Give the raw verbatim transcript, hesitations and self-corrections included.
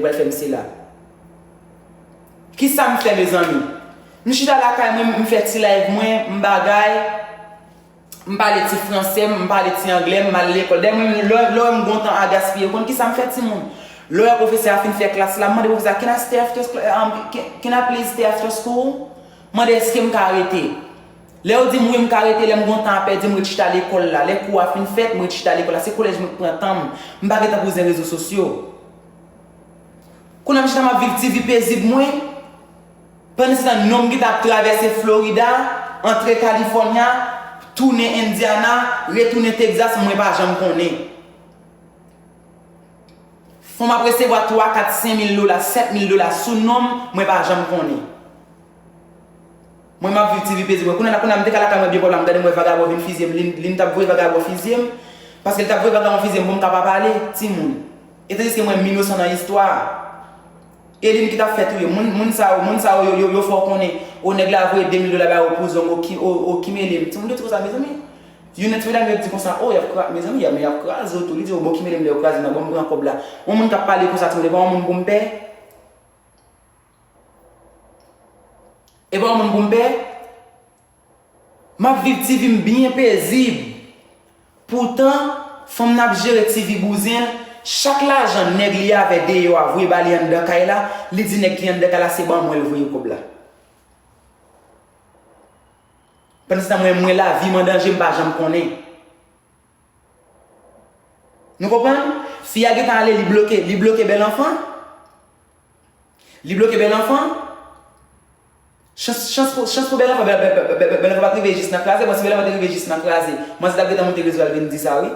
pral fè m sila. Kisa m fè, mezanmi? M chita lakay mwen, m fè ti live mwen, m bagay, m pale ti franse m, m pale ti angle m, m al lekòl. Dayè mwen, lè, lè m gon tan a gaspiye, ou konn kisa m fè, timoun? Lè pwofesè a fin fè klas la, m mande pwofesè a, "Can I stay after school? Um, can, can I please stay after school?" Mande, "Èske m ka rete?" Lè yo di m wi, m ka rete, lè m gon tan a pèdi, m ret chita lekòl la. Lè kou a fin fèt, m ret chita lekòl la. Se kolèj mwen k pran tan m. M pa gen tan pou zen rezo sosyo. Kounye a m chita m ap viv ti vi pezib mwen. Pandan se tan, nonm ki t ap travèse Florida, antre California, tounen Indiana, retounen Texas, mwen pa janm konnen. Fanm ap resevwa twa, kat, senk mil dola, sèt mil dola sou non m, mwen pa janm konnen. Mwen m ap viv ti vi pezib mwen. Kounye a, kounye a, m te ka lakay mwen byen pwòp la, m gade m wè vagabon vin fizye m. Li, li t ap voye vagabon fizye m, paske li t ap voye vagabon fizye m pou m ka pa pale, timoun. E tandiske mwen m inosan nan istwa a. E li m ki t ap fè touye. Moun, moun sa yo, moun sa yo, yo, yo, yo fè w konnen, o, nèg la voye de mil dola ba yo pou zong, o, ki, o, o, ki mele m. Timoun, yo di konsa, mezanmi. Youn nan ti medam yo di konsa, o, y ap kra-, mezanmi, y ap, men y ap kraze w tou. Li di, o, bon, ki mele m lè yo kraze m nan, bon, m pran kòb la. Yon moun k ap pale konsa, timoun, e pa yon moun pou m pè? E pa yon moun pou m pè? M ap viv ti vi m byen pezib. Poutan, fanm nan ap jere ti vi bouzen l, chak lajan nèg li avè deyò a voye ba li anndan kay la, li di nèg ki anndan kay la se ban mwen l voye kòb la. Pandan se tan mwen, mwen lavi m an danje, m pa janm konnen. Nou konprann? Fi a gentan ale, li bloke, li bloke Bèl Anfan. Li bloke Bèl Anfan. Chans, chans pou, chans pou Bèl Anfan, Bèl, Bèl, Bèl, Bèl, Bèl Anfan pa t rive jis nan kraze. Bon, si Bèl Anfan te rive jis nan kraze, manzè t ap gentan monte rezo a, l vin di sa, wi.